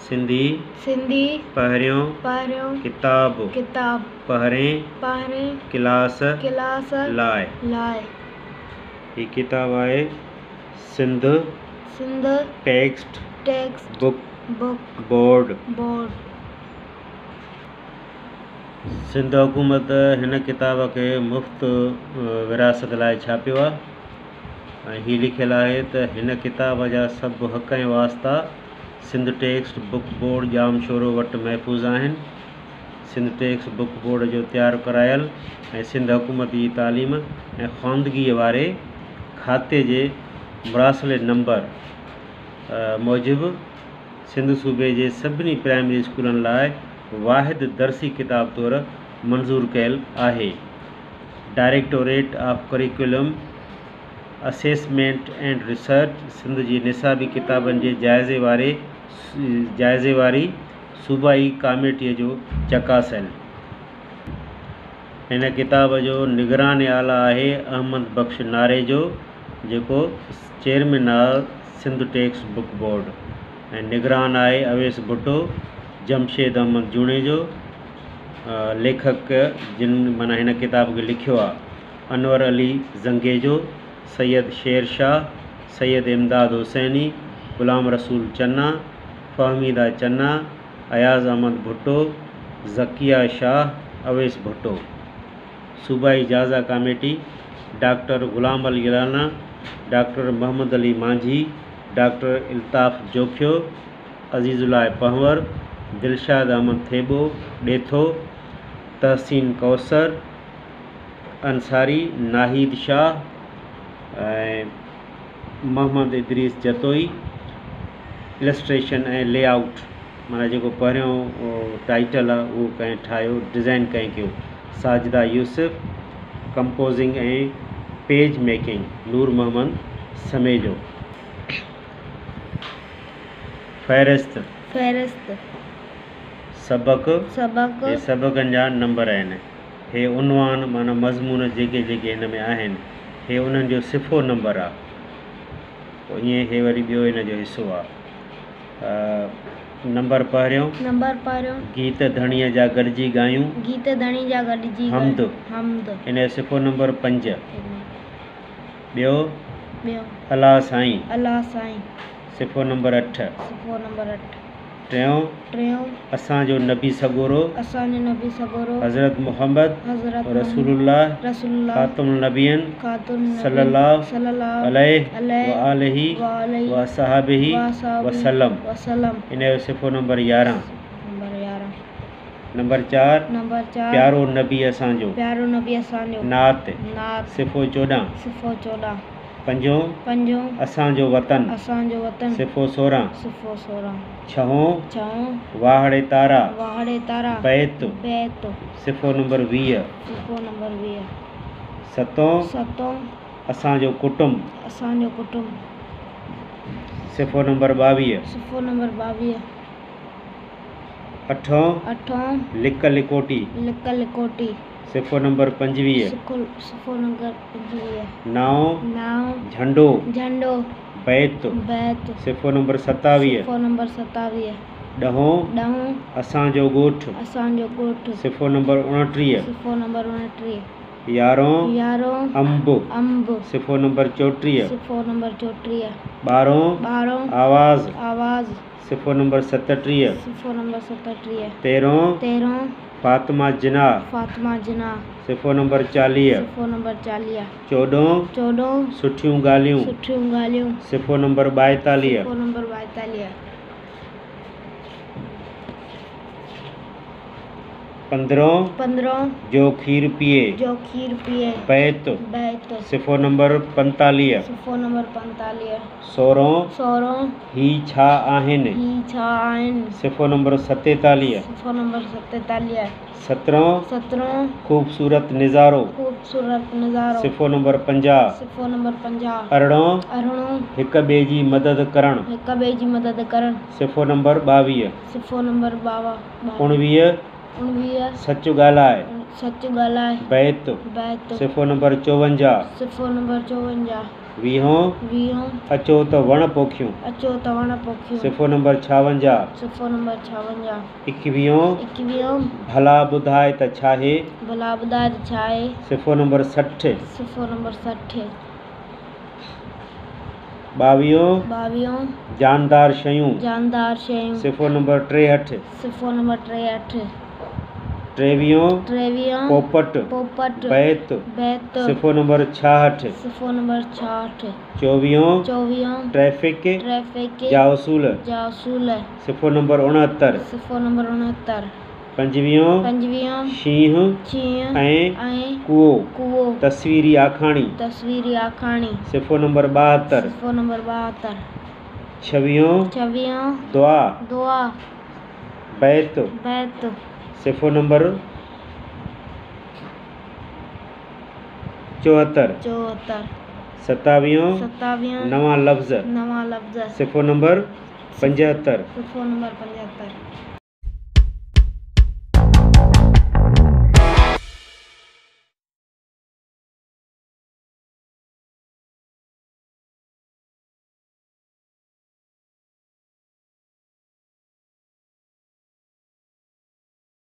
سنڌي. سنڌي. پهريون. پهريون. ڪتاب. ڪتاب. پهرين. پهرين. ڪلاس. ڪلاس. لاءِ. لاءِ. هي ڪتاب آهي Sindh. Sindh. Text. Text. Book. Book. Board. Board. Sindh حڪومت هن ڪتاب کي مفت ورهاست لاءِ ڇاپيو آهي ۽ هي لکيل آهي ته هن ڪتاب جا سڀ حق ۽ واسطا Sindh text book board Jamshoro وٽ محفوظ آهن. سنڌ ٽيڪسٽ بڪ بورڊ جو تيار ڪرايل ۽ سنڌ حڪومت جي تعليم ۽ خواندگيء واري کاتي جي مراسلي نمبر موجب سنڌ صوبي جي سڀني پرائمري اسڪولن لاء واحد درسي ڪتاب طور منظور ڪيل آهي. Directorate of curriculum, assessment and research Sindh جي نصابي ڪتابن جي جائزي واري جائزي واري صوبائي ڪاميٽيء جو چڪاسيل. هن ڪتاب جو نگران اعليٰ آهي احمد بخش ناريجو، جيڪو چيئرمين آهي سنڌ ٽيڪسٽ بڪ بورڊ ۽ نگران آهي اويس ڀٽو، جمشيد احمد جوڻيجو، ليکڪ جن معنيٰ هن ڪتاب کي لکيو آهي، انور علي زنگيجو، سيد شير شاهه، سيد امداد حسيني، غلام رسول چنا، فهميده چنا، اياز احمد ڀٽو، ذڪيه شاهه، اويس ڀٽو. صوبائي جائزه committee, doctor Ghulam Ali Allana, doctor Muhammad Ali Manjhi, doctor Altaf Jokhio, Aziz Ullah Panhwar, Dilshad Ahmed Thebo, Detho, Tehseen Kausar Ansari, Nahid Shah ۽ Muhammad Idrees Jatoi. Illustration ۽ lay out معنيٰ جيڪو پهريون ٽائيٽل آهي اهو ڪنهن ٺاهيو، design ڪنهن ڪيو، Sajida Yousuf. Composing ۽ page making Noor Muhammad Samejo. فهرست. فهرست. سبق. سبق. هي سبقن جا نمبر آهن. هي عنوان معنيٰ مضمون جيڪي جيڪي هن ۾ آهن. هي انهن جو صفحو نمبر آ. پوء ائين هي وري ٻيو هن جو حصو آ. نمبر پهريون. نمبر پهريون. گيت ڌڻيء جا گڏجي ڳايون. گيت ڌڻي جا گڏجي ڳايون. حمد. حمد. ان جو صفحو نمبر 5. ٻيو. ٻيو. الله سائين. الله سائين. صفحو نمبر 8. صفحو نمبر 8. ٽيون. ٽيون. اسان جو نبي سڳورو. اسان جو نبي سڳورو. حضرت محمد. حضرت رسول الله. رسول الله. خاتم النبيين. خاتم النبيين. صلي الله. صلي الله. عليه. عليه. وآله. وآله. واصحابه. واصحابه. وسلم. وسلم. ان جو صفحو نمبر 11. نمبر 11. نمبر 4. نمبر 4. پيارو نبي اسان جو. پيارو نبي اسان جو. نعت. نعت. صفحو 14. صفحو 14. پنجون. پنجون. اسان جو وطن. اسان جو وطن. صفحو 16. صفحو 16. ڇهون. ڇهون. واهڙي تارا. واهڙي تارا. بيت. بيت. صفحو نمبر 20. صفحو نمبر 20. ستون. ستون. اسان جو ڪٽنب. اسان جو ڪٽنب. صفحو نمبر 22. صفحو نمبر 22. اٺون. اٺون. لڪ لڪوٽي. لڪ لڪوٽي. صفحو نمبر 25. صفحو نمبر 25. نائون. نائون. جهنڊو. جهنڊو. بيت. بيت. صفحو نمبر 27. صفحو نمبر 27. ڏهون. ڏهون. اسان جو ڳوٺ. اسان جو ڳوٺ. صفحو نمبر 29. صفحو نمبر 29. يارهون. يارهون. انب. انب. صفحو نمبر 34. صفحو نمبر 34. ٻارهون. ٻارهون. آواز. آواز. صفحو نمبر 37. صفحو نمبر 37. تيرهون. تيرهون. فاطمه جناح. فاطمه جناح. صفحو نمبر 40. صفحو نمبر 40. چوڏهون. چوڏهون. سٺيون ڳالهيون. سٺيون ڳالهيون. صفحو نمبر 42. صفحو نمبر 42. پندرهون. پندرهون. جو کير پيئي. جو کير پيئي. بيت. بيت. صفحو نمبر 45. صفحو نمبر 45. سورهون. سورهون. هي ڇا آهن؟ هي ڇا آهن؟ صفحو نمبر 47. صفحو نمبر 47. سترهون. سترهون. خوبصورت نظارو. خوبصورت نظارو. صفحو نمبر 50. صفحو نمبر 50. ارڙهون. ارڙهون. هڪ ٻئي جي مدد ڪرڻ. هڪ ٻئي جي مدد ڪرڻ. صفحو نمبر 22. صفحو نمبر 22. 19. 19. سچ ڳالهاء. سچ ڳالهاء. بيت. بيت. صفحو نمبر 54. صفحو نمبر 54. ويهون، ويهون، اچو ته وڻ پوکيون. اچو ته وڻ پوکيون. صفحو نمبر 56. صفحو نمبر 56. ايڪويهون، ايڪويهون، ڀلا ٻڌاء ته ڇاهي؟ ڀلا ٻڌاء ته ڇاهي؟ صفحو نمبر 60. صفحو نمبر 60. 22، 22، جاندار شيون. جاندار شيون. صفحو نمبر 63. صفحو نمبر 63. 23، 23، پوپٽ. پوپٽ. بيت. بيت. صفحو نمبر 66. صفحو نمبر 66. 24، 24، ٽريفڪ ٽريفڪ جا اصول. جا اصول. صفحو نمبر 69. صفحو نمبر 69. 25، 25، شينهن شينهن ۽ ۽ ڪوئو. ڪوئو. تصويري آکاڻي. تصويري آکاڻي. صفحو نمبر 72. صفحو نمبر 72. 26، 26، دعا. دعا. بيت. بيت. صفحو نمبر 74. 74. 27، 27، نوان لفظ. نوان لفظ. صفحو نمبر 75. صفحو نمبر 75.